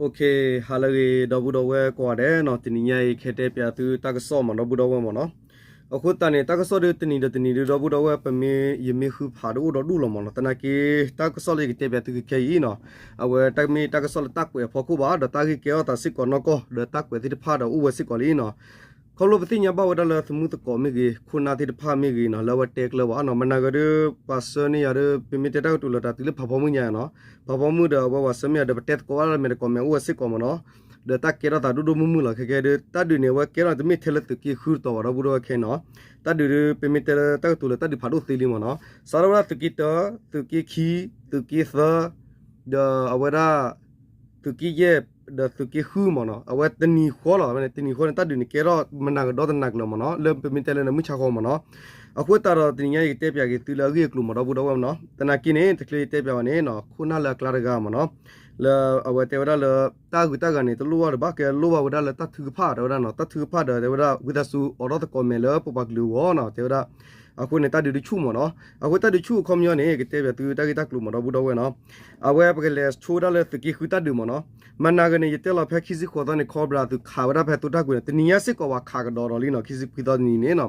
Okay, ဟါလၢအဂ့ၤ ဒီပုၢ်ဒီဝဲၢ်ကိးဂၤဒဲးနီၤ, တနံၤညါအံၤ ကဟဲတဲပၠးသုတၢ်ကစီၣ်မး ဒီပုၢ်ဒီဝဲၢ်မးနီၤ. အဃိသတးန့ၣ် တၢ်ကစီၣ်ဒုးတနံၤဒီးတနံၤဒုး ဒီပုၢ်ဒီဝဲၢ် ပမ့ၢ် ယမ့ၢ်ဃုဖးဒိၣ်အိၣ်ဒီးဒူၣ်လီၤမးနီၤ. သနာ်က့ တၢ်ကစီၣ်လၢယကတဲပၠးသုခဲခဲအံၤနီၤ, အဝဲတမ့ၢ်တၢ်ကစီၣ်လၢတၢ်ကွဲးအဖီခိၣ်ဘၣ်, ဒီးတၢ်ဂ့ၢ်ကဲထီၣ်သးစ့ၢ်ကီးနီၢ်ကီၢ် ဒီးတၢ်ကွဲးသ့ၣ်တဖၣ်ဒီးအိၣ်ဝဲစ့ၢ်ကီးလံနီၤ. ခီဖျိပသ့ၣ်ညါဘၣ်ဝဲဒၣ်လၢသမုၢ်သကိးမ့ၢ်ဂ့ၤ ခိၣ်နၢ်သ့ၣ်တဖၣ်မ့ၢ်ဂ့ၤနီၤ, လၢအဝဲတဲကျၢၤဘၣ်နီၤ, မနၤဂၤဒုး ပှၤဆှၢန့ၢ်ယၤဒုး ပမ့ၢ်တဲတၢ်ကတိၤလၢတၢ်တုၤလၢဖးဖီမုၢ်ညါနီၤ, ဖးဖီမုၢ်ဒီးအဝဲပှၤဆှၢမ့ၢ်ယၤဒီး ပတဲသကိးဘၣ်လၢမဲာ်တကိးမဲာ်အိၣ်ဝဲစ့ၢ်ကီးမးနီၤ. ဒီးတၢ်ကဲထီၣ်သးဒိၣ်ဒိၣ်မုၢ်မုၢ်လီၤ ခဲခဲဒုး တၢ်ဒုးန့ၣ် အဝဲကဲထီၣ်တမ့ၢ်ထဲလၢသုးက့ဃုတတီၤဘၣ် ဒီပုၢ်ဒီဝဲၢ်ခဲနီၤ. တၢ်ဒုးဒုး ပမ့ၢ်တဲလၢတၢ်ကတိၤလၢတၢ်ဒုးဖးဒိၣ်သ့လံမးနီၤ, စးထီၣ်ဝဲဒၣ်သုးက့တၢ, သုးက့ခံ, သုးက့သၢ, ဒီးအဝဲဒၣ် သုးက့ယဲၢ်, ဒီးသုးက့ဃုမးနီၤ, အဝဲတနံၤဃီလီၤ, တနံၤဃီန့ၣ် တၢ်ဒုးန့ၣ်ကဲထီၣ်မနၤကဒီတနၤကလၢာ်မးနီၤ, လၢပမ့ၢ်တဲလၢနမုၢ်ဆါဃီမးနီၤ. အဃိသတးဒီးတနံၤညါအံၤ ကတဲပၠးက့ၤသုလၢအဂ့ၢ်အကျိၤမး ဒီပုၢ်ဒီဝဲၢ်မးနီၤ. သနာ်က့န့ၣ် တချုးယတဲပၠးဘၣ်န့ၣ်နီၤ, ခိၣ်နၢ်လၢအကျါတဂၤမးနီၤ, လၢအဝဲတဲဝဲဒၣ်လၢ တၢ်ဂုၤတၢ်ဂၤန့ၣ် တလိၣ်ဘၣ်တဘၣ် ကဲလိၣ်ဘၣ်ဝဲဒၣ်လၢတၢ်ထုကဖၣ် တဲဝဲဒၣ်နီၤ, တၢ်ထုကဖၣ်ဒီးတဲဝဲဒၣ် ဝံသးစူၤအိးထီၣ်သကိးမဲာ်လၢပပှၤကလုာ်အဂီၢ်နီၤ တဲဝဲဒၣ်. အဃိန့ၣ် တၢ်ဒုးဒုးဆူၣ်မးနီၤ, အဃိတၢ်ဒုးဆူၣ်အခီပညီန့ၣ် ကတဲပၠးသုတၢ်ဂ့ၢ်တၢ်ကျိၤမး ဒီပုၢ်ဒီဝဲၢ်နီၤ. အဝဲပကလဲၤဆိဝဲဒၣ်လၢသုးက့ဃုတၢ်ဒုးမးနီၤ. မနၤဂၤန့ၣ် ယတဲလီၤဖဲခံဆံဃိးသီန့ၣ် Cobra သုးခးဝဲဒၣ်ဖဲသိတၢ်ကွံာ်န့ၣ် တနံၤညါစ့ၢ်ကီးပှၤခးကဒီးဒီးလံနီၤ, ခံဆံခွံသီတနံၤန့ၣ်နီၤ.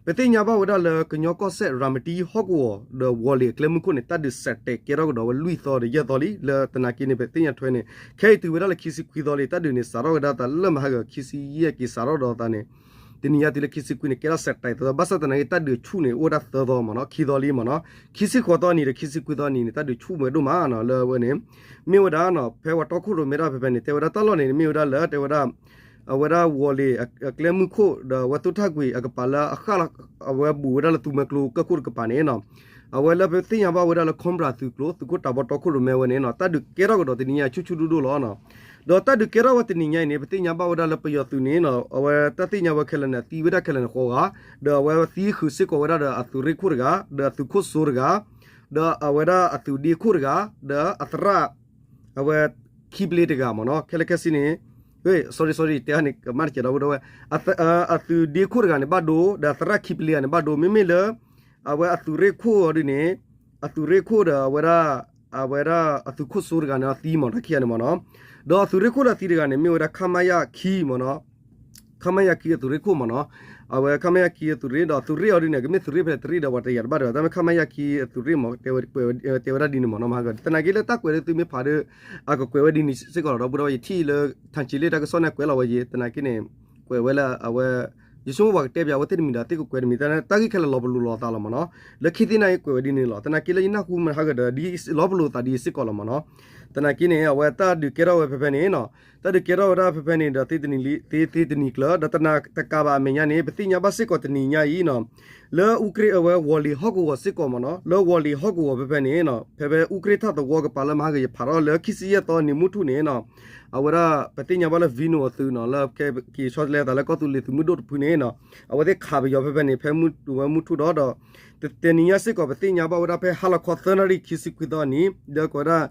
ပသ့ၣ်ညါဘၣ်ဝဲဒၣ်လၢကညီကီၢ်စဲၣ် ရၤမတံဟီၣ်ကဝီၤ ဒီးဝီၤလ့ၤအကျဲမုၢ်ခိၣ်န့ၣ် တၢ်ဒုးစဲးတဲာ်ကဲထီၣ်ကဒီးဝဲလွံၢ်သီဒီးယဲၢ်သီလံ လၢသနာ်က့န့ၣ် ပသ့ၣ်ညါထွဲန့ၣ် ခဲအံၤတုၤဝဲဒၣ်လၢခံဆံခွံသီလံ တၢ်ဒုးန့ၣ် စးထီၣ်ဝဲဒၣ်သးလၢမဟါဂၤ ခံဆံယဲၢ်က့ၤစးထီၣ်ဒီးသးန့ၣ် တနံၤညါတုၤလၢခံဆံခွံန့ၣ် ကဲထီၣ်စဲးတဲာ်သီ ဘၣ်ဆၣ်သနာ်က့ တၢ်ဒုးဆူၣ်န့ၣ် အိၣ်ဝဲဒၣ်သၢသီမးနီၤ, ခံသီလံမးနီၤ. ခံဆံဃိးသီနံၤဒီး ခံဆံခွံသီနံၤန့ၣ် တၢ်ဒုးဆူၣ်ဝဲဒိၣ်မးနီၤ, လၢအဝဲန့ၣ် မ့ၢ်ဝဲဒၣ်နီၤ ဖဲဝဲတီခိၣ်ရိၣ်မဲတၢ်ဖဲဖဲန့ၣ် တဲဝဲဒၣ်တၢ်လီၢ်န့ၣ် မ့ၢ်ဝဲဒၣ်လၢ တဲဝဲဒၣ် အဝဲဒၣ်ဝီၤလ့ၤအကျဲမုၢ်ခိၣ် ဒီးအဝဲသိတၢ်ကွံာ်အကပၤလၢအဃၣ် အဝဲဘူးဝဲဒၣ်လၢသူမွဲကျိကၢၢ်ခိၣ်တကပၤန့ၣ်နီၤ. အဝဲလၢပသ့ၣ်ညါဘၣ်ဝဲဒၣ်လၢ Cobra သုးကျိၤ သုးခိၣ်တၢ်ဘီတီခိၣ်ရိၣ်မဲဝဲန့ၣ်နီၤ တၢ်ဒုးကဲထီၣ်ကဒီးတနံၤညါဆူၣ်ဆူၣ်ဒိၣ်ဒိၣ်လီၤနီၤ. ဒီးတၢ်ဒုးကဲထီၣ်ဝဲတနံၤညါအံၤန့ၣ် ပသ့ၣ်ညါဘၣ်ဝဲဒၣ်လၢပယီၤသုးန့ၣ်နီၤ အဝဲတၢ်သ့ၣ်ညါဝဲခဲလၢာ်န့ၣ် သံဝဲဒၣ်ခဲလၢာ်န့ၣ်ဃိးဂၤ, ဒီးအဝဲသံဃုာ်စ့ၢ်ကီးဝဲဒၣ်ဒီးအသုးရ့ၣ်ခိၣ်တဂၤ, ဒီးအသုးခိၣ်စိတဂၤ, ဒီးအဝဲဒၣ်အသုးဒ့ခိၣ်တဂၤ, ဒီးအသရၣ် အဝဲခံပျ့တဂၤမးနီၤ, ခဲလၢာ်ခဲဆ့န့ၣ် sorry sorry တဲန့ၣ် ကမၣ်တစဲးဒီပုၢ်ဒီဝဲၢ်, အသုးဒ့ခိၣ်တဂၤန့ၣ်ဘၣ်ဒိ, ဒီးအသရၣ်ခံပျ့ဂၤန့ၣ်ဘၣ်ဒိ, မ့မ့ၢ်လၢ အဝဲအသုးရ့ၣ်ခိၣ်အီၤဒ်န့ၣ်, အသုးရ့ၣ်ခိၣ်ဒီးအဝဲဒၣ်, အဝဲဒၣ်အသုးခိၣ်စိတဂၤန့ၣ်သံမး တၢ်ခံဂၤန့ၣ်မးနီၤ, ဒီးအသုးရ့ၣ်ခိၣ်ဒီးသံတဂၤန့ၣ် မ့ၢ်ဝဲဒၣ် ခမရ ခံမးနီၤ, ခမရ ခံအသုးရ့ၣ်ခိၣ်မးနီၤ, အဝဲ ခမရ ခံအသုးရ့ၣ်ဒီးသုးရ့ၣ်အီၤဒ်န့ၣ် ကမ့ၢ်သုးရ့ၣ်ဖဲသုးရ့ၣ်ဒီးပှၤတယာ်တဘၣ်ဒီး တၢ်မ့ၢ် ခမရ ခံအသုးရ့ၣ်မး တဲဝဲဒၣ်ဒ်န့ၣ်မးနီၤ, မဟါက သနာ်က့လၢတၢ်ကွဲးဒ်သုမ့ၢ်ဖးဒီး အကကွဲးဝဲဒ်န့ၣ်စ့ၢ်ကီးလီၤ ဒီပုၢ်ဒီဝဲၢ်, ယထံၣ်လၢ ထၣ်ဆံးလ့ၣ်တၢ်ကစီၣ်န့ၣ်ကွဲးလီၤဝဲယဲ သနာ်က့န့ၣ် ကွဲးဝဲလၢအဝဲ ယဆိကမိၣ်ပှၤကတဲပၠးဝဲသ့ၣ်တမံၤဒီး သ့ၣ်ကကွဲးတမံၤ တၢ်ဂ့ၢ်ခဲလၢာ်လီၤပလိာ်လိာ်သးလီၤမးနီၤ, လၢခံသ့ၣ်န့ၣ်ကွဲးဝဲဒ်န့ၣ်လီၤ, သနာ်က့လၢယနၢ်ဟူမဟါကဒီး ဒ်လီၤပလိာ်သးဒ်စ့ၢ်ကီးလီၤမးနီၤ, သနာ်က့န့ၣ် အဝဲတၢ်ဒုးကဲထီၣ်ဝဲဖဲဖဲန့ၣ်နီၤ, တၢ်ဒုးကဲထီၣ်ဝဲဒၣ်ဖဲဖဲန့ၣ်ဒီး သ့တနံၤလံ သ့သ့တနံၤကျၢၤ ဒီးတနၤတကးဘၣ်အမဲာ်ညါန့ၣ် ပသ့ၣ်ညါဘၣ်စ့ၢ်ကီးတနံၤညါအံၤနီၤ, လၢအူကြ့အဝဲဝီၤလ့ၤဟီၣ်ကဝီၤစ့ၢ်ကီးမးနီၤ, လၢဝီၤလ့ၤဟီၣ်ကဝီၤဖဲဖဲန့ၣ်နီၤ, ဖဲဖဲအူကြ့ထၣ်သဝီကပၤလၢမဟါကယဖးထီၣ်လၢခံဆံယဲၢ်သီနံၤမုၢ်ထူၣ်န့ၣ်နီၤ အဝဲဒၣ် ပသ့ၣ်ညါဘၣ်လၢ Vino အသုးနီၤ လၢက့ၤဆီတလဲသးလၢကီၢ်သူလ့ၤသုးမုၢ်ဒိၣ်တဖုန့ၣ်နီၤ, အဝဲသ့ၣ်ခးပယီၤဖဲဖဲန့ၣ် ဖဲမုၢ်တူၤဝဲမုၢ်ထူၣ်ဒီးဒီး တနံၤညါစ့ၢ်ကီး ပသ့ၣ်ညါဘၣ်ဝဲဒၣ်ဖဲဟါလီၤခီသၢနၣ်ရံၣ်ခံဆံခွံသီနံၤ ဒီးကွဲးဝဲဒၣ်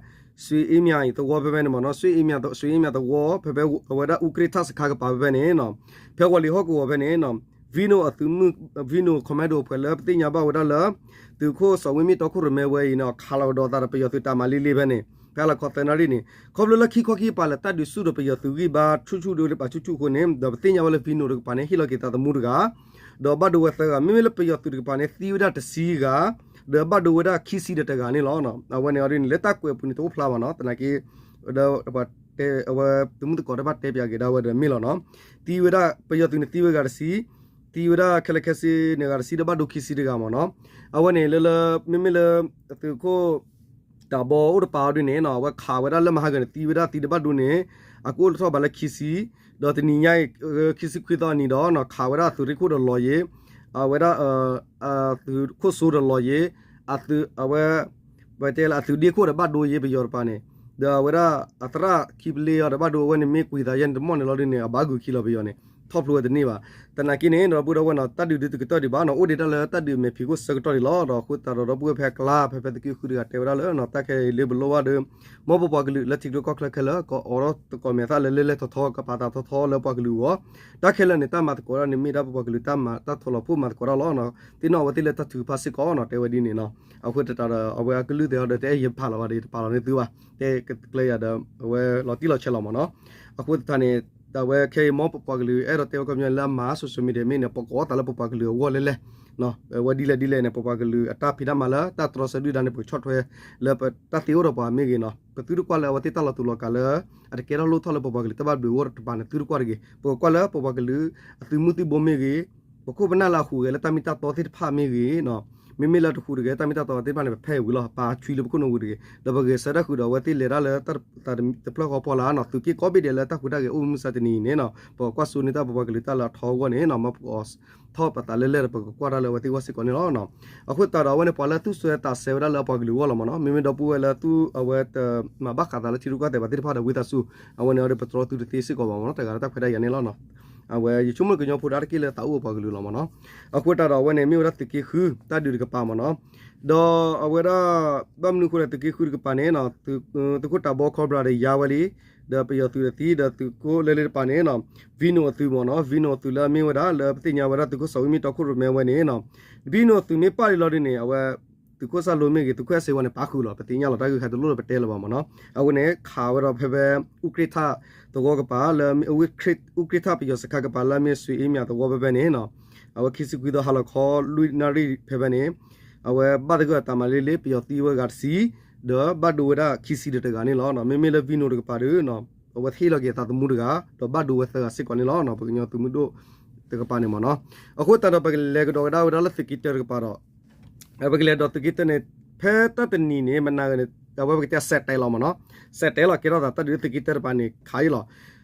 စွ့အ့မၠးအံၤသဝီဖဲဖဲန့ၣ်မးနီၤ, စွ့အ့မၠးသဝီ ဖဲဖဲအဝဲဒၣ်အူကြ့ထၣ်စခါကပၤဖဲဖဲန့ၣ်နီၤ, ဖဲဝီၤလ့ၤဟီၣ်ကဝီၤဖဲန့ၣ်နီၤ, Vino အသုးမုၢ် Vino Commando အဖှဲးလၢပသ့ၣ်ညါဘၣ်ဝဲဒၣ်လၢ သုးခိၣ်စီၤဝ့မ့ၣ်တီခိၣ်ရိၣ်မဲဝဲအံၤန့ၣ် ခးလီၤကဒီးသးဒီးပယီၤသုးတၢ်မၤလ့လ့ဖဲန့ၣ် ဖဲဟါလီၤခီသၢနၣ်ရံၣ်န့ၣ် ခီဖျိလၢခံခီခံကပၤလဲာ် တၢ်ဒုးဆူၣ်ဒီးပယီၤသုးဂံၢ်ဘါဆူၣ်ဆူၣ်ဒိၣ်ဒိၣ်ပာ်ဆူၣ်ဆူၣ်အဃိန့ၣ် ဒီးပသ့ၣ်ညါဝဲလၢ Vino တကပၤန့ၣ်ဟ့ၣ်လီၤက့ၤသးသမူတဂၤ ဒီးဘၣ်ဒိဝဲသၢဂၤ, မ့မ့ၢ်လၢပယီၤသုးတကပၤန့ၣ် သံဝဲဒၣ်တဆံဂၤ, ဒီးဘၣ်ဒိဝဲဒၣ်ခံဆံဒီးတဂၤန့ၣ်လီၤ. အဝဲန့ၣ်အီၤဒ်န့ၣ် လၢတၢ်ကွဲးအပူၤန့ၣ် တအိၣ်ဖျါဘၣ်နီၤ, သနာ်က့ ဒီးပှၤတဲ အဝဲသုးမုၢ်သကိးတဖၣ်တဲပၠးက့ၤဒၣ်ဝဲဒီးမ့ၢ်လီၤနီၤ, သံဝဲဒၣ် ပယီၤသုးန့ၣ်သံဝဲဂၤတဆံ, သံဝဲဒၣ်ခဲလၢာ်ခဲဆ့န့ၣ်ဂၤတဆံ ဒီးဘၣ်ဒိခံဆံတဂၤမးနီၤ. အဝဲန့ၣ်လၢလၢ မ့မ့ၢ်လၢ သုးခိၣ် တၢ်ဘီအိၣ်တပၤအီၤဒ်န့ၣ်နီၤ, အဝဲခးဝဲဒၣ်လၢမဟါကန့ၣ် သံဝဲဒၣ်သံတဘၣ်ဒိန့ၣ် အကအိၣ်ထီၣ်ဘၣ်လၢခံဆံ, ဒီးတနံၤညါအံၤ ခံဆံခွံသီအနံၤဒီး ခးဝဲဒၣ်အသုးရ့ၣ်ခိၣ်ဒီးလီၤယ့ၤ, အဝဲဒၣ် အသုးခိၣ်စိဒီးလီၤယ့ၤ, အသုးအဝဲ ပတဲလၢအသုးဒ့ခိၣ်ဒီးဘၣ်ဒိယ့ၤပယီၤတပၤန့ၣ်, ဒီးအဝဲဒၣ်အသရၣ်ခံပျ့အီၤဒီးဘၣ်ဒိအဝဲန့ၣ် မ့ၢ်ကွံာ်သးယဲၢ်န့ၣ်တမီၢ်န့ၣ်လီၤဒ်န့ၣ် အဘၣ်ဂုာ်ခံလီၤပယီၤန့ၣ် ထီၣ်ဖျိဝဲတန့ၢ်ဘၣ်. သနာ်က့န့ၣ် ဒီပုၢ်ဒီဝဲၢ်နီၤ တၢ်ဒုးဒုးတကတၢၢ်ဒံးဘၣ်နီၤ အိၣ်ဒံးတၢ်လၢတၢ်ဒုးအမဲာ်ဖံးခိၣ်ဆၢကတီၢ်ဒံးလီၤ. ဒီးအဃိသတးဒီး ဒီပုၢ်ဝဲၢ်ဖဲကျါ ဖဲဖဲသုးက့ဃုတဂၤတဲဝဲဒၣ်လၢ တၢ်ခဲအံၤလၢပလိၣ်ဘၣ်ဒီး မ်ပပှၤကလုာ်လၢထံချၢကီၢ်ချၢခဲလၢာ် ကအိးထီၣ်သကိးမဲာ်သၣ်လၢလဲၢ်လဲၢ်ထီထီ ကပာ်သးထီထီလၢပှၤကလုာ်အဂီၢ်, တၢ်ခဲလၢာ်န့ၣ် တၢ်မၤသကိးတၢ်န့ၣ် မ့ၢ်ဒၣ်ပပှၤကလုာ်တၢ်မၤတၢ်ထိးလီၤဖှိၣ်မၤသကိးတၢ်လီၤ. သ့ၣ်နီၣ်အဝဲသ့ၣ်လၢတၢ်ထုကဖၣ်စ့ၢ်ကီးနီၤ တဲဝဲဒ်န့ၣ်နီၤ. အဃိသတးဒီး အဝဲအကလုၢ်သ့ၣ်ဟီဒီး တအဲၣ်ယပာ်လီၤဘၣ်ဒီး တပာ်လီၤန့ၢ်သုဘၣ်, တဲကကျဲယၤဒီး အဝဲလီၤတံၢ်လီၤဆဲးလီၤမ့ၢ်နီၤ. အဃိသတးန့ၣ် အဝဲခဲအံၤမ်ပပှၤကလုာ်အဲၣ်ဒိးတဲဝဲခီပညီလၢအမၤ social media မ့ၢ်န့ၣ် ပကိးအသးလၢပပှၤကလုာ်အဂီၢ်လဲၣ်လဲၣ် အဝဲဒ်လဲၣ်ဒ်လဲၣ်န့ၣ် ပပှၤကလုာ်အတၢ်ဖံးတၢ်မၤလၢတၢ်တြီဆၢဒုၣ်ဒါန့ၣ် ပကဆီၣ်ထွဲလၢပတၢ်သ့အိၣ်ဒီးပှၤမ့ၢ်ဂ့ၤနီၤ ပသုတကွၢ်လၢအဝဲသ့ၣ်တၢ်လီၤတူာ်လီၤကာ်လၢ အတကဲထီၣ်လိၣ်ထီၣ်လၢပပှၤကလုာ်တၢ်ဘၣ်ဘျုးအိၣ်တပၤန့ၣ် သုတကွၢ်တဂ့ၤ. ပကကွၢ်လၢပပှၤကလုာ်အသုးမုၢ်သံၣ်ဘိမ့ၢ်ဂ့ၤ, ပခိၣ်ပနၢ်လၢအဟူးဂဲၤလၢတၢ်မ့ၢ်တၢ်တီသ့ၣ်တဖၣ်မ့ၢ်ဂ့ၤနီၤ, မ့မ့ၢ်လၢတဟူးတဂဲၤတၢ်မ့ၢ်တၢ်တီသ့ၣ်တဖၣ်န့ၣ် ပဖဲအံၤဝံၤလီၤ ပာ်ဆွံလၢပခိၣ်နူာ်ဝံၤတဂ့ၤ. ဒီးပဂဲၤဆၢထၢၣ်ဃုာ်ဒီးအဝဲသ့ၣ်လဲၤတၢ်လၢတၢ်တဖျၢၣ်ဃီဖီလာ်နီၤ သုးက့ကိးဘ့ၣ်ဒဲးလၢတၢ်ဟူးတၢ်ဂဲၤအိၣ်မုၢ်မဆါတနံၤအံၤန့ၣ်နီၤ ပကကွၢ်စိန့ၢ်တၢ်ပပှၤကလုာ်တၢ်လၢအထီအဂီၢ်န့ၣ်နီၤ မ်ပကအိးထီၣ်ပသးလၢလဲၣ်ဒီး ပကကွၢ်တၢ်လၢအဝဲသ့ၣ်အဂီၢ်စ့ၢ်ကီးန့ၣ်လီၤ. အဃိသတးဒီးအဝဲန့ၣ် ပှၤလၢသူၣ်စူၤသးစူၤဝဲဒၣ်လၢအပှၤကလုာ်အဂီၢ်လီၤမ့ၢ်နီၤ, မ့မ့ၢ်ဒီပုၢ်ဝဲၢ်လၢသူအဝဲတမၤဘၣ်ဃးသးလၢထံရူၢ်ကီၢ်သဲးဘၣ်သ့ၣ်တဖၣ်ဒီး ဝံသးစူၤ အဝဲန့ၣ်ဒီးပတြီသုတသ့စ့ၢ်ကီးဘၣ်မ့ၢ်နီၤ, တဂၤလၢတၢ်ခွဲးတၢ်ယာ်န့ၣ်လီၤ. အဝဲယဆိကမိၣ်ကညီဖိတၢ်တက့ၢ်လၢသးအိၣ်အပှၤကလုာ်လီၤမ့ၢ်နီၤ. အဃိသတးဒီးအဝဲန့ၣ် မ့ၢ်ဝဲဒၣ်သုးက့ဃု တၢ်ဒုးတကပၤမ့ၢ်နီၤ. ဒီးအဝဲဒၣ် ဘၣ်မနုၤအဃိလဲၣ် သုးက့ဃုတကပၤန့ၣ် သုးခိၣ်တၢ်ဘီခီဘြၤဒီးယါဝဲလံ, ဒီးပယီၤသုးတသံ ဒီးသုးခိၣ်လၢလ့တကပၤန့ၣ် Vino အသုးမ့ၢ်နီၤ, Vino အသုးလၢအမ့ၢ်ဝဲဒၣ်လၢပသ့ၣ်ညါဝဲဒၣ်သုးခိၣ်စီၤဝံမ့ၢ်တီခိၣ်ရိၣ်မဲဝဲန့ၣ် Vino အသုးမ့ၢ်ပၣ်လံလီၤဒ်န့ၣ် အဝဲ သုးခိၣ်စၢ်လိမ့ၢ်ဂ့ၤ သုးခိၣ်အဲၣ်စ့ဝါန့ၣ် ပာ်ဃုာ်လီၤ ပသ့ၣ်ညါလီၤ တၢ်ဂ့ၢ်ခါတလိၣ်လၢပတဲလၢၤဘၣ်မ့ၢ်နီၤ. အဝဲန့ၣ်ခးဝဲဒီးဖဲဖဲ အူကြ့ၣ်ထၣ်သဝီကပၤလၢ အူကြ့ၣ်ထၣ်ပယီၤစခါကပၤလၢအမ့ၢ်စွ့အ့မၠးသဝီဖဲဖဲန့ၣ် အဝဲခံဆံခွံသီ ဟါလီၤခီလွံၢ်နၣ်ရံၣ်ဖဲဖဲန့ၣ် အဝဲဘၣ်သဂၢၢ်အတၢ်မၤလ့လ့ ပယီၤသံဝဲဂၤတဆံ ဒီးဘၣ်ဒိဝဲဒၣ်ခံဆံဒီးတဂၤန့ၣ်လီၤ. မ့မ့ၢ်လၢ Vino တကပၤဒီး အဝဲဟ့ၣ်လီၤက့ၤအသးသမူတဂၤ ဒီးဘၣ်ဒိဝဲသၢဂၤစ့ၢ်ကီးန့ၣ်လီၤ. ပကညီသုးမုၢ်ဒိၣ်တကပၤန့ၣ်မ့ၢ်နီၤ. အဃိသတးဒီး ပကလဲၤကဒီးကဒါဝဲဒၣ်လၢသုးက့တၢတကပၤဒီး ပကလဲၤဒီးသုးက့တၢန့ၣ် ဖဲတၢ်တနံၤန့ၣ် မနၤဂၤန့ၣ် အဝဲပကတဲစဲးတဲလီၤမ့ၢ်နီၤ, စဲးတဲလီၤကဲထီၣ်သးတၢ်ဒုးလၢသုးက့တၢတကပၤန့ၣ် ခးအံၤလီၤ.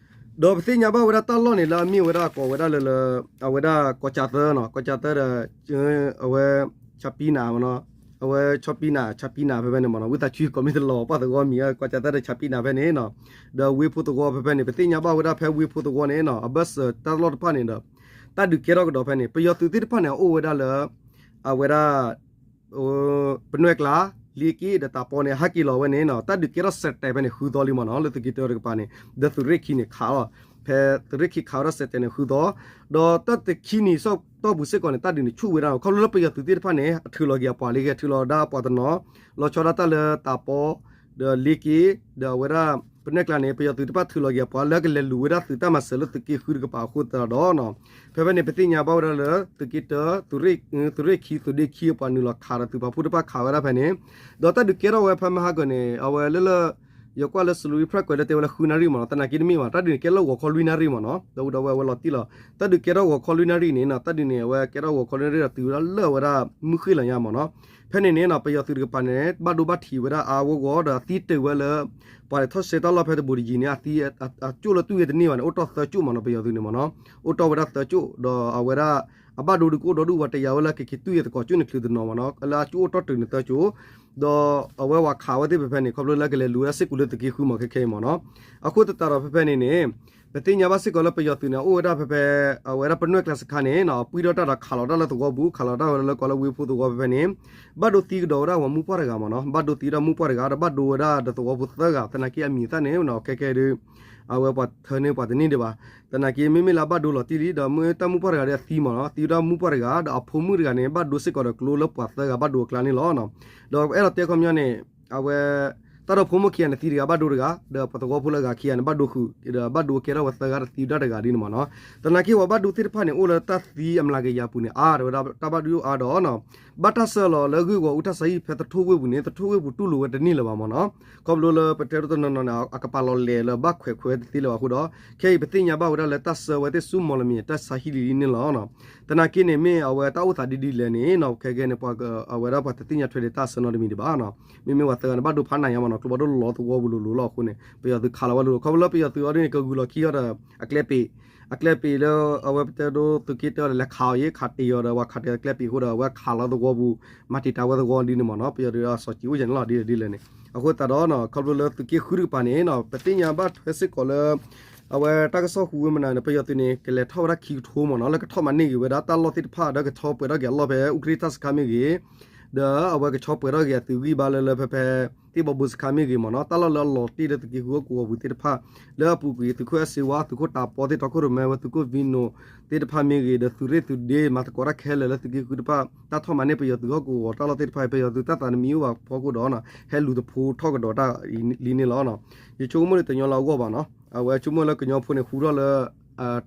ဒီးပသ့ၣ်ညါဘၣ်ဝဲဒၣ်တၢ်လီၢ်န့ၣ် လၢအမ့ၢ်ဝဲဒၣ်ကိးဝဲဒၣ်လၢလၢ အဝဲဒၣ်ကီၢ်ကၠၣ်သၢနီၤ, ကီၢ်ကၠၣ်သၢဒီး အဝဲ ဆၣ်ပံနၤမ့ၢ်နီၤ, အဝဲဆီပံနၤ ဆၣ်ပံနၤဖဲဖဲန့ၣ်မ့ၢ်နီၤ, ဝံသးစူၤ ကိးမ့ၢ်တလီၤပှၢ်သဝီမံၤ ကီၢ်ကၠၣ်သၢဒီးဆၣ်ပံနၤဖဲန့ၣ်နီၤ, ဒီးဝ့ၢ်ဖိသဝီဖဲဖဲန့ၣ် ပသ့ၣ်ညါဘၣ်ဝဲဒၣ်ဖဲဝ့ၢ်ဖိသဝီန့ၣ်နီၤ အဘၢၣ်စၢၤတၢ်လီၢ်တဖၣ်န့ၣ်ဒီး တၢ်ဒုးကဲထီၣ်ကဒီးဖဲန့ၣ် ပယီၤသုးသ့ၣ်တဖၣ်န့ၣ် အအိၣ်ဝဲဒၣ်လၢ အဝဲဒၣ် ပနွဲၢ်ကျါ လ့က့ဒီးတၢ်ပီန့ၣ် ဟဲက့ၤလီၤဝဲန့ၣ်နီၤ, တၢ်ဒုးကဲထီၣ်စဲးတဲာ်ဖဲန့ၣ် ဃုသီလံမ့ၢ်နီၤ, လၢသုးက့တၢတကပၤန့ၣ် ဒီးသုးရ့ၣ်ခံန့ၣ်ခးလီၤ, ဖဲသုးရ့ၣ်ခံခးဝဲဒၣ်စဲးတဲာ်န့ၣ် ဃုသီ, ဒီးတၢ်တခံနံၤတီၢ်ပူၤစ့ၢ်ကီးန့ၣ် တၢ်ဒုးန့ၣ်ဆူၣ်ဝဲဒၣ် ခီဖျိလၢပယီၤသုးသ့ၣ်တဖၣ်န့ၣ် အထုးလီၤက့ၤအပှၤလၢကထုးလီၤဒၣ်အပှၤတနီၤ, လီၤဆီဒၣ်တၢ်လၢတၢ်ပီ ဒီးလ့က့ ဒီးအဝဲဒၣ် ပနွဲၢ်ကျါန့ၣ် ပယီၤသုးတဖၣ်ထုးလီၤက့ၤအပှၤလၢကလဲၤလူၤဝဲဒၣ်သုးတၢ်မၤစၢၤလၢသုးက့ဃုတကပၤအဃိသတးဒီး ဖဲဖဲန့ၣ် ပသ့ၣ်ညါဘၣ်ဝဲဒၣ်လၢ သုးက့တၢ သုးရ့ၣ်ခံ သုးဒ့ခံအပှၤနုာ်လီၤခးဒီးသုးပာ်ဖှိၣ်တဖၣ်ခးဝဲဒၣ်ဖဲန့ၣ်, ဒီးတၢ်ဒုးကဲထီၣ်ဝဲဖဲမဟါကၢၤန့ၣ် အဝဲလၢလၢ ယကွၢ်လၢစလူၤအံၤ ဖြၣ်ကွဲးလၢတဲဝဲလၢဃုနၣ်ရံၣ်မ့ၢ်နီၤ, သနာ်က့တမ့ၢ်ဘၣ် တၢ်ဒုးန့ၣ်ကဲလၢဂီၤခီလွံၢ်နၣ်ရံၣ်မ့ၢ်နီၤ, ဒီပုၢ်ဒီဝဲၢ်ဝဲလီၤတံၢ်လီၤ, တၢ်ဒုးကဲထီၣ်ဂီၤခီလွံၢ်နၣ်ရံၣ်န့ၣ်နီၤ, တၢ်ဒုးန့ၣ် အဝဲကဲထီၣ်ဂီၤခီလွံၢ်နၣ်ရံၣ်ဒီး တုၤဝဲဒၣ်လၢဝဲဒၣ်မုၢ်ဃ့ၢ်လီၤညါမ့ၢ်နီၤ, ဖဲန့ၣ်န့ၣ်နီၤ ပယီၤသုးတကပၤန့ၣ် ဘၣ်ဒိဘၣ်ထံးဝဲဒၣ်အါအဂီၢ်ဒီး အသံတ့ၢ်ဝဲလၢ ပှၤလဲၤထီၣ်ဆှဲတၢ်လီၢ်ဖဲတဘူးတယံၤန့ၣ် အသံ အကၠိၣ်လၢတူၢ်ဂ့ၤတန့ၢ်ဘၣ်န့ၣ် အိၣ်တီၢ်သၢကၠိၣ်မ့ၢ်နီၤ, ပယီၤသုးန့ၣ်မ့ၢ်နီၤ, အိၣ်တီၢ်ဝဲဒၣ်သၢကၠိၣ် ဒီးအဝဲဒၣ် အဘၣ်ဒိဒုးကအိၣ်ဒီဒူၣ်ဝဲတယာ်ဝဲလၢကက့ၤတူၢ်ဂ့ၤသကိးကၠိၣ်န့ၣ်ချုးတနီၤမ့ၢ်နီၤ, လၢအကၠိၣ်အိၣ်တီၢ်တုၤန့ၣ်သၢကၠိၣ် ဒီးအဝဲဝဲခးဝဲသ့ၣ်ဖဲဖဲန့ၣ် ခီဖျိလၢကလဲၤလူၤဝဲဒၣ်စ့ၢ်ကီးလၢသုးက့ဃုမ့ၢ်ခဲခဲအံၤမ့ၢ်နီၤ, အဃိသတးဒီးဖဲဖဲန့ၣ်န့ၣ် ပသ့ၣ်ညါဘၣ်စ့ၢ်ကီးလၢပယီၤသုးန့ၣ် အိၣ်ဝဲဒၣ်ဖဲဖဲ အဝဲဒၣ်ပနွဲၢ်ကျါစခါန့ၣ်နီၤ အပှံၢ်ထီၣ်တၢ်ဒီးခးလီၤတၢ်လၢသဝီပူၤ ခးလီၤတၢ်ဝဲလၢကိးလၢဝ့ၢ်ဖိသဝီဖဲဖဲန့ၣ် ဘၣ်ဒိသံကဒီးဝဲဒၣ်ပှၤမုၣ်ပှၢ်တဂၤမ့ၢ်နီၤ, ဘၣ်ဒိသံဝဲဒၣ်မုၣ်ပှၢ်တဂၤ ဒီးဘၣ်ဒိဝဲဒၣ်ဒီးသဝီဖိသၢဂၤ သနာ်က့အမံၤအသၣ်န့ၣ်နီၤ ခဲခဲဒုး အဝဲပှၤထၢန့ၢ်ပှၤတန့ၢ်ဒံးဘၣ်, သနာ်က့မ့မ့ၢ်လၢအဘၣ်ဒိလီၤတံၢ်လံ ဒီးမ့ၢ်တၢ်မုၣ်ပှၢ်တဂၤဒီးအသံမ့ၢ်နီၤ သံဝဲဒၣ်မုၣ်ပှၢ်တဂၤ ဒီးအဖိမုၣ်တဂၤန့ၣ် ဘၣ်ဒိစ့ၢ်ကီးဒီးကျိလၢပှၤသၢဂၤဘၣ်ဒိအကျါန့ၣ်လီၤ. ဒီးအဲၣ်ဒိးတဲခီပညီန့ၣ် အဝဲ တၢ်ဒီဖိမိၢ်ခံဂၤန့ၣ်သံတဂၤဘၣ်ဒိတဂၤ ဒီးပှၤသဝီဖိလၢအဂၤခံဂၤန့ၣ် ဘၣ်ဒိဃုာ် ဒီးဘၣ်ဒိကဲထီၣ်ဝဲသၢဂၤဒီးသံဝဲဒၣ်တဂၤဒ်န့ၣ်မ့ၢ်နီၤ, သနာ်က့ပှၤဘၣ်ဒိသ့ၣ်တဖၣ်န့ၣ် အိၣ်လၢတၢ်သံအမျးကယၤပူၤန့ၣ် အါဝဲဒၣ်တၢ်ဘၣ်ဒိအါဒီး ဘၣ်တၢ်ဆှၢလီၤလၢဂ့ၢ်ဂီၤအူထၢၣ်ဆါဟံၣ်ဖဲသထူၣ်ဝ့ၢ်ပူၤန့ၣ် သထူၣ်ဝ့ၢ်ပူၤတူၢ်လိာ်ဝဲတန့ၢ်လၢၤဘၣ်မ့ၢ်နီၤ, ခီဖျိလၢပတဲဒိတနီၤနီၤန့ၣ် အကပာ်လီၤလဲၤလၢဘၣ်ခွဲးခွဲးဝဲတသ့လၢၤဘၣ်အဃိဒီး ခဲအံၤပသ့ၣ်ညါဘၣ်ဝဲဒၣ်လၢတၢ်ဆှၢဝဲသ့ၣ်ဆူမီၢ်လမံၤတၢ်ဆါဟံၣ်လံန့ၣ်လီၤ. သနာ်က့န့ၣ်မ့ၢ်အဝဲတၢ်အိၣ်သးဒ်ဒ်လဲၣ်န့ၣ်နီၤ ခဲကဲန့ၣ် အဝဲဒၣ်ပှၤတသ့ၣ်ညါထွဲဒံးတၢ်ဆၢနီတမံၤဒံးဘၣ်နီၤ, မ့မ့ၢ်ပှၤသၢဂၤန့ၣ် ဘၣ်ဒိဖးနးညါမ့ၢ်နီၤ ကျိဘၣ်ဒိလီၤသဝီပူၤလိၤလိၤလီၤအဃိန့ၣ် ပယီၤသုးခးလီၤဝဲလိၤလိၤ ခီဖျိလၢပယီၤသုးအီၤဒ်န့ၣ် ကဂုာ်လီၤခံအီၤဒီး အကျဲပံး အကျဲပံးလၢအဝဲပတဲဒိသုးက့တၢဒီးလဲၤခးအီၤယဲ ခးတ့ၢ်အီၤဒီး ပှၤခးတ့ၢ်အကျဲပံးအဃိဒီး အဝဲခးလီၤသဝီပူၤ မၤတံာ်တာ်ဝဲသဝီဒ်န့ၣ်မ့ၢ်နီၤ ပယီၤသုးအစီၤကံအိၣ်ယဲၢ်န့ၣ်လီၤ ဒ်လဲၣ်ဒ်လဲၣ်န့ၣ် အဃိသတးဒီး ခီဖျိလၢသုးက့ဃုတကပၤန့ၣ်နီၤ ပသ့ၣ်ညါဘၣ်ထွဲစ့ၢ်ကီးလၢ အဝဲတၢ်ကစီၣ်ဟူဝဲမနုၤန့ၣ် ပယီၤသုးန့ၣ် ကလဲၤထီၣ်ဝဲဒၣ်ခံကထိမ့ၢ်နီၤ လၢကထီၣ်မၤန့ၢ်ဂ့ၤဝဲဒၣ်တၢ်လီၢ်သ့ၣ်တဖၣ် ဒီးကဆီပှဲၤထီၣ်က့ၤအလီၢ်ဖဲအူခရံထၣ်စခါမ့ၢ်ဂ့ၤ, ဒီးအဝဲကဆီပှဲၤထီၣ်က့ၤအသုးဂံၢ်ဘါလၢလၢဖဲဖဲ သ့ၣ်ဘီဘိစခါမ့ၢ်ဂ့ၤမ့ၢ်နီၤ တၢ်လီၢ်လၢအလီၤတ့ၢ်လၢသုးက့ဃုဟီၣ်ကဝီၤပူၤသ့ၣ်တဖၣ် လၢအပူၤကွံာ် သုးခိၣ်အဲၣ်စ့ဝါ သုးခိၣ်တၤပီသ့ၣ် တီခိၣ်ရိၣ်မဲဝဲ သုးခိၣ်ဝံနိးသ့ၣ်တဖၣ်မ့ၢ်ဂ့ၤ ဒီးသုးရ့ၣ်သုးဒ့ မၤသကိးတၢ်ခဲလၢာ်လၢသုးက့ဃုတဖၣ် တၢ်ထီၣ်မၤန့ၢ်ပယီၤသုးဟီၣ်ကဝီၤတၢ်လီၢ်သ့ၣ်တဖၣ် ပယီၤသုးတၢ်သးတမံၤအိၣ်ဘၣ်ဖီခိၣ်ဒီး ဟဲလူၤသဖိထီၣ်ကဒီးတၢ်လံန့ၣ်လီၤ. ယဆိကမိၣ်လၢတညီလၢအဂီၢ်ဘၣ်နီၤ အဝဲဆိကမိၣ်လၢကညီဖိန့ၣ် ဟူထီၣ်လၢ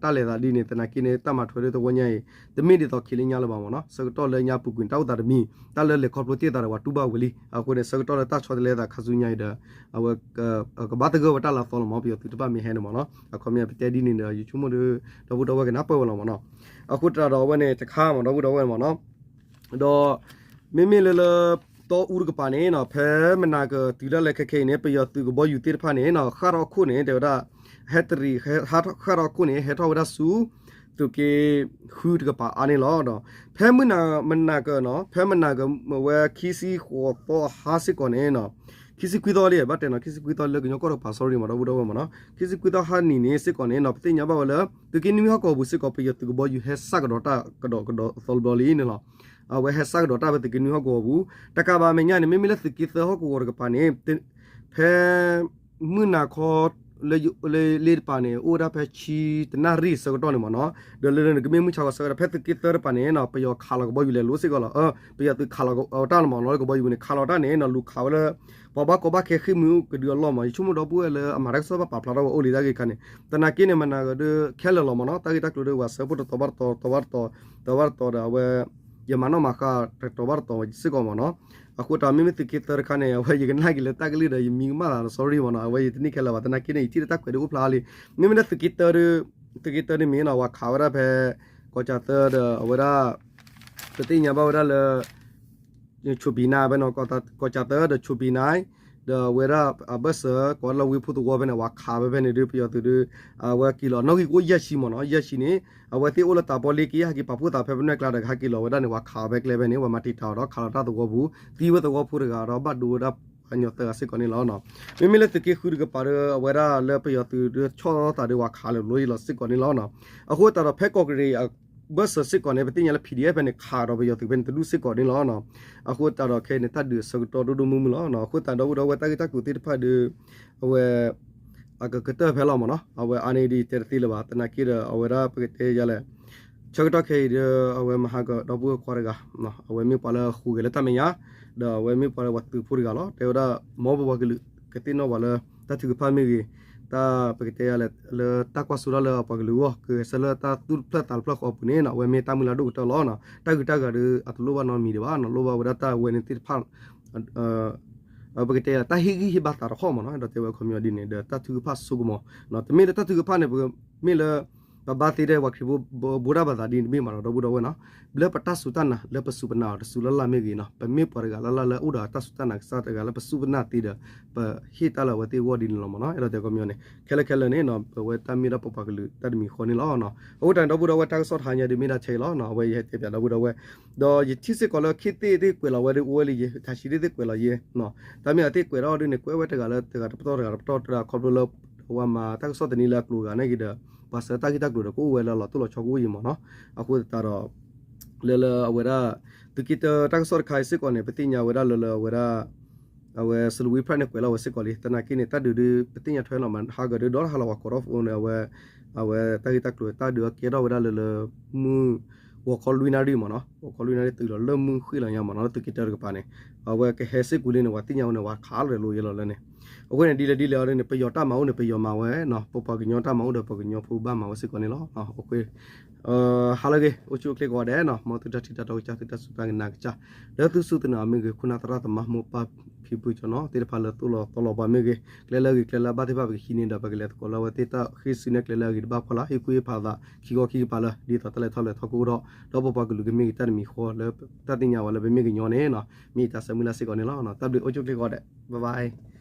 တၢ်လဲၤသးဒ်န့ၣ် သနာ်က့န့ၣ် တၢ်မၤထွဲဒၣ်သဝီညါအံၤ တမ့ၢ်ဒ်သိးခံလၢညါလၢၤဘၣ်မ့ၢ်နီၤ ဆၢကတီၢ်လၢညါပူၤကွံာ် တၢ်အိၣ်သးတမံၤ တၢ်လၢလဲၤခီဖျိတ့ၢ်သးဒီးပှၤတူၢ်ဘၣ်ဝံၤလံ အဃိန့ၣ် ဆၢကတီၢ်လၢတၢ်ဆီတလဲသးခါဆူညါအံၤဒီး အဝဲ ကဘၣ်သဂၢၢ်ဝဲတၢ်လၤသီလီၤမ့ၢ် ပယီၤသုးတဖၣ်မ့ၢ်ဟဲန့ၣ်မ့ၢ်နီၤ အခီပညီပတဲဒ်န့ၣ်ဒီး ယဆိကမိၣ်ဒီး ဒီပုၢ်ဒီဝဲၢ်ကနၢ်ပၢၢ်ဝဲလီၤမ့ၢ်နီၤ အဃိတၢ်ဒီးအဝဲန့ၣ်တခါမ့ၢ် ဒီပုၢ်ဒီဝဲၢ်မ့ၢ်နီၤ ဒီး မ့မ့ၢ်လၢလၢ တီအူတကပၤန့ၣ်နီၤ ဖဲမနၤကတုၤဒၣ်လဲာ်ခဲခဲအံၤန့ၣ် ပယီၤသုးကဘီယူၤသ့ၣ်တဖၣ်န့ၣ်နီၤ ဃၣ်ထီၣ်အခိၣ်န့ၣ် တဲဝဲဒၣ် ဟဲတရံး ဃၣ်ထီၣ်အခိၣ်န့ၣ် ဟဲထီၣ်ဝဲဒၣ်ဆူ သုးက့ဃုတကပၤအါန့ၣ်လီၤ. ဒီး ဖဲမုၢ်နၤမနၤကနီၤ ဖဲမနၤကဝဲခံဆံဃိးသီအဟါစ့ၢ်ကီးန့ၣ်နီၤ ခံဆံခွံသီလံ ဘၣ်တဲနီၤ ခံဆံခွံသီလၢကညီကီၢ်တကပၤ sorry မ့ၢ် ဒီပုၢ်ဒီဝဲၢ်မ့ၢ်နီၤ ခံဆံခွံသီဟါနံၤန့ၣ်စ့ၢ်ကီးန့ၣ်နီၤ ပသ့ၣ်ညါဘၣ်ဝဲလၢ သုးက့နွံဟီၣ်ကဝီၤပူၤစ့ၢ်ကီး ပယီၤသုးကဘီယူၤဟဲစၢ်ကဒီးတၢ်ကဒီးကဒီးအသီတဘျီလံန့ၣ်လီၤ. အဝဲဟဲစၢ်ကဒီးတၢ်ဖဲသုးက့နွံဟီၣ်ကဝီၤပူၤ တကးဘၣ်အမဲာ်ညါန့ၣ် မ့မ့ၢ်လၢသုးက့သၢဟီၣ်ကဝီၤတကပၤန့ၣ် ဖဲ မုၢ်နၤခီ လၢလ့တပၤန့ၣ် အိၣ်ဝဲဒၣ်ဖဲဆံတနၣ်ရံၣ်ဆၢကတီၢ်န့ၣ်မ့ၢ်နီၤ ဒီးလၢလၢန့ၣ် ကမ့ၢ်မုၢ်ဆါခီဆၢကတီၢ် ဖဲသုးက့သၢတပၤန့ၣ်နီၤ ပယီၤခးလီၤကဘီယူၤလဲၤလိၤစ့ၢ်ကီးလီၤ. ပယီၤသုးခးလီၤတၢ်လီၤမ့ၢ်နီၤ လၢကဘီယူၤပူၤန့ၣ် ခးလီၤတၢ်န့ၣ်နီၤ လူၤခးဝဲလၢ ပှၤဘၣ်ကီဘၣ်ခဲဃ့ၢ်မှံဟူကဒုအလီၢ်မ့ၢ် ယဆိကမိၣ်ဒီပုၢ်ဝဲၢ်လၢအမၤတၢ်ကစီၣ်ဘၣ်ပာ်ဖျါထီၣ်ဝဲအိၣ်လံတၢ်ဂ့ၢ်ခါန့ၣ် သနာ်က့န့ၣ် မနၤကဒုခဲလၢာ်လီၤမ့ၢ်နီၤ တၢ်ဂ့ၢ်တၢ်ကျိၤဒီး ပှၤဆၢဖှိၣ်တတီၤဘၣ်တတီၤ တီၤဘၣ်တတီၤ တီၤဘၣ်တတီၤဒီးအဝဲ ယမၤနီၣ်မၤဃါတတီၤဘၣ်တတီၤစ့ၢ်ကီးမ့ၢ်နီၤ.အဃိတၢ်မ့မ့ၢ်သုးက့သၢတခါန့ၣ် အဝဲယကနၣ်က့ၤလၢတၢ်ကလုၢ်ဒီး ယမံကမၣ်သးဒီး sorry မ့ၢ်နီၤ. အဝဲယတန့ၢ်ခဲလၢာ်ဘၣ် သနာ်က့န့ၣ် ယထံၣ်လၢတၢ်ကွဲးဒုးအိၣ်ဖျါလံ. မ့မ့ၢ်လၢသုးက့တၢ သုးက့တၢန့ၣ်မ့ၢ်နီၤ ပှၤခးဝဲဒၣ်ဖဲ ကီၢ်ကၠၣ်သၢဒီးအဝဲဒၣ် ပသ့ၣ်ညါဘၣ်ဝဲဒၣ်လၢ ချိပံနါဖဲနီၤ ကီၢ်ကၠၣ်သၢဒီးချိပံနါ ဒီးအဝဲဒၣ်အဘၢၣ်စၢၤ ကိးလၢဝ့ၢ်ဖူသဝီဖဲန့ၣ် ပှၤခးဝဲဖဲန့ၣ်ဒီး ပယီၤသုးဒီး အဝဲက့ၤလီၤ နီၣ်ဂံၢ်ကအိၣ်ယဲၢ်ဆံမ့ၢ်နီၤ ယဲၢ်ဆံန့ၣ် အဝဲသ့ၣ်အိၣ်လၢတၢ်ပီလ့က့ ဟဲက့ၤပာ်ဖှိၣ်သးဖဲဖဲန့ၣ်ကျါဒီး ဟဲက့ၤလီၤဝဲဒၣ်န့ၣ် ပှၤခးဝဲကျဲဖဲန့ၣ် ပှၤမၤတံာ်တာ်အီၤဒီး ခးလီၤတၢ်သဝီပူၤ သံဝဲသဝီဖိတဂၤဒီး ဘၣ်ဒိဝဲဒၣ်ပှၤကညီသၢဂၤစ့ၢ်ကီးန့ၣ်လီၤ. မ့မ့ၢ်လၢသုးက့ဃုတကပၤဒီး အဝဲဒၣ်လၢပယီၤသုးဒီးဆီၣ်သးဒီး ပှၤခးလၢာ်လိၤယံၤလီၤစ့ၢ်ကီးန့ၣ်လီၤ. အဃိသတးဒီး ဖဲကီၢ်ကရ့ၣ်အဘၢၣ်စၢၤစ့ၢ်ကီးန့ၣ် ပသ့ၣ်ညါလၢ PDF ဖဲန့ၣ် ခးဒီးပယီၤသုးဖဲန့ၣ် တဒူၣ်စ့ၢ်ကီးန့ၣ်လီၤ. အဃိသတးဒီး ခဲအံၤန့ၣ် တၢ်ဒုးအဆၢကတီၢ်ဒိၣ်ဒိၣ်မုၢ်မုၢ်လီၤ. အဃိသတးဒီး ဒီပုၢ်ဒီဝဲၢ်တၢ်ဂ့ၢ်တၢ်ကျိၤသ့ၣ်တဖၣ်ဒီး အဝဲ အကကတၢၢ်ဖဲလီၤမ့ၢ်နီၤ. အဝဲအါန့ၢ်ဒ်တဲတသ့လၢၤဘၣ်. သနာ်က့ဒီး အဝဲဒၣ်ပကတဲယၤလဲၣ် ဆၢကတီၢ်ခဲအံၤဒီး အဝဲမဟါကဒီပုၢ်ဝဲၢ်ခွါတဂၤ အဝဲမ့ၢ်ပှၤလၢဃိးဂဲၤလၢတၢ်မဲာ်ညါ ဒီးအဝဲမ့ၢ်ပှၤလၢပှၤသုးဖိတဂၤလီၤ. တဲဝဲဒၣ် မ်ပပှၤကလုာ်ကသ့ၣ်နီၣ်ပှၤလၢ တၢ်ထုကဖၣ်မ့ၢ်ဂ့ၤ တၢ်ပကတဲယၤလဲၣ် လၢတၢ်ကွၢ်စိတၢ်လၢအပှၤကလုာ်အဂီၢ် ကဂဲၤဆၢလၢတၢ်သူၣ်တဖျၢၣ်သးတဖျၢၣ်ဃီအပူၤန့ၣ် အဝဲမ့ၢ်တၢ်မုၢ်လၢ်ဒိၣ်ကတၢၢ်လီၤ. တၢ်ဂုၤတၢ်ဂၤဒီး အတလိၣ်ဘၣ်နီတမံၤဒံးဘၣ်နီၤ လိၣ်ဘၣ်ဝဲဒၣ်တၢ်အဝဲန့ၣ်သ့ၣ်တဖၣ် ပကတဲယၤ တၢ်ဟ့ၣ်ဂံၢ်ဟ့ၣ်ဘါသးတခီမ့ၢ်နီၤ ဒီးတဲဝဲအခီပညီဒ်န့ၣ် ဒီးတၢ်ထုကဖၣ်ဆိကမိၣ် တမ့ၢ်လၢတၢ်ထုကဖၣ်န့ၣ် ပမ့ၢ်လၢ ပဘါသ့ထဲပှၤခရံာ်ဖိ ဘူးတၢ်ဘၣ်သးဒ်န့ၣ်တမ့ၢ်ဘၣ်နီၤ ဒီပုၢ်ဒီဝဲၢ်နီၤ လၢပတၢ်စူၢ်တၢ်နာ် လၢပစူၢ်ပနာ်အီၤတစူၢ်လၢ်လၢ်မ့ၢ်ဂ့ၤနီၤ ပမ့ၢ်ပှၤတဂၤလၢ်လၢ်လၢအိၣ်ဒီးတၢ်စူၢ်တၢ်နာ်ကစၢ်တဂၤလၢပစူၢ်ပနာ်သ့ဒီး ပဟ့ၣ်တၢ်လၢအဝဲသ့ၣ်အဂီၢ်ဒ်န့ၣ်လီၤမ့ၢ်နီၤ အဲၣ်ဒိးတဲအခီပညီန့ၣ် ခဲလၢာ်ခဲလၢာ်န့ၣ်နီၤ ပဝဲတၢ်မ့ၢ်ဒၣ်ပပှၤကလုာ်တၢ်တမံၤဃီန့ၣ်လီၤ. အဃိတၢ်န့ၣ် ဒီပုၢ်ဒီဝဲၢ်တၢ်ကစီၣ်တဟါညါဒ်မ့ၢ်ဒၣ်ဆဲအံၤလီၤ အဝဲယဟဲတဲပၠးဒီပုၢ်ဒီဝဲၢ် ဒီးယထံၣ်စ့ၢ်ကီးလၢခ့သ့ၣ်သ့ၣ်ကွဲးလီၤဝဲဒ်အိၣ်ဝဲလံယဲ တၢ်ဆံးသ့ၣ်သ့ၣ်ကွဲးလီၤယဲ တၢ်မ့ၢ်အသ့ၣ်ကွဲးထီၣ်ဒ်န့ၣ် ကွဲးဝဲတဂၤလၢတဂၤတပတီၢ်တဂၤတပတီၢ်တဂၤခီဖျိလၢ ပဝဲမၤတၢ်ကစီၣ်တနံၤလၢအကျိၤဂၤန့ၣ်က့ၤဒီး ပှၤဆှၢတၢ်ဂ့ၢ်တၢ်ကျိၤဒီးကအိၣ်ဝဲလၢလီၤတိၢ်လီၤဆီကအိၣ်ယံၤမ့ၢ်နီၤ အဃိသတးဒီး လၢလၢအဝဲဒၣ် သုးက့တၢတၢ်ကစီၣ်တခါအံၤစ့ၢ်ကီးန့ၣ် ပသ့ၣ်ညါဝဲဒၣ်လၢလၢအဝဲဒၣ် အဝဲ စလူဝံဖရၣ်န့ၣ် ကွဲးလီၤဝဲစ့ၢ်ကီးလံ သနာ်က့န့ၣ် တၢ်ဒုးဒုး ပသ့ၣ်ညါထွဲလီၤမး ဟးဂီၤဒုးဒီတဟါလီၤ ပှၤကိးထီၣ်ဖိန့ၣ် အဝဲ အဝဲတၢ်ဂ့ၢ်တၢ်ကျိၤ တၢ်ဒုးအကဲထီၣ်ဝဲဒၣ်လၢလၢ မုၢ် ဂီၤခီလွံၢ်နၣ်ရံၣ်မ့ၢ်နီၤ ဂီၤခီလွံၢ်နၣ်ရံၣ်တုၤလီၤလၢမုၢ်ဃ့ၢ်လီၤညါမ့ၢ်နီၤ လၢသုးက့တၢတကပၤန့ၣ် အဝဲကဟဲစ့ၢ်ကီးလံန့ၣ် ပှၤသ့ၣ်ညါဝဲန့ၣ် ပှၤခးလီၤလိာ်ယဲလီၤလၢန့ၣ် အဃိန့ၣ် ဒ်လဲၣ်ဒ်လဲၣ်အီၤန့ၣ် ပယီၤတၢ်မၤအိၣ်န့ၣ် ပယီၤမၤဝဲနီၤ ပပှၤကညီတၢ်မၤအိၣ်ဒီး ပှၤကညီဖိဘၣ်မၤဝဲစ့ၢ်ကီးန့ၣ်လီၤ. ဟါလၢအဂ့ၤ အိၣ်ဆူၣ်အိၣ်ချ့ကိးဂၤဒဲးနီၤ မ်သုတၢ်ထံၣ်တၢ်တီကစၢ် သုတၢ်စူၢ်တၢ်နာ်ကစၢ် လၢသုစူၢ်သုနာ်မ့ၢ်ဂ့ၤ ခိၣ်နၢ်သရၣ်သမါမိၢ်ပၢ်ဖံဖုကၠီနီၤ သ့ၣ်တဖၣ်လၢသိၣ်လီၤသီလီၤပှၤမ့ၢ်ဂ့ၤ ကျဲလၢအဂ့ၤကျဲလၢအဘၣ်သ့ၣ်တဖၣ် ပကဟံးန့ၢ်ဒီး ပကလဲၤသကိးလၢအဝဲသ့ၣ်တၢ်ဃ့ၢ်စုနဲၣ်ကျဲလၢအဂ့ၤတဘၣ်ဖီလာ် ဟ့ၣ်ကူၣ်ဟ့ၣ်ဖးသး ခံခီခံကပၤလၢ ဒ်သိးတၢ်လဲၤထီၣ်လဲၤထီကအိၣ်ထီၣ် ဒီးပပှၤကလုာ်ကမ့ၢ်ဂ့ၤတၢ်တမံၤဃီလၢ တၢ်သ့ၣ်ညါဝဲလၢပမ့ၢ်ကညီန့ၣ်နီၤ မ့ၢ်ယတၢ်ဆၢမုၢ်လၢ်စ့ၢ်ကီးန့ၣ်လီၤ. တၢ်ဘျုးအိၣ်ဆူၣ်အိၣ်ချ့ကိးဂၤဒဲး bye bye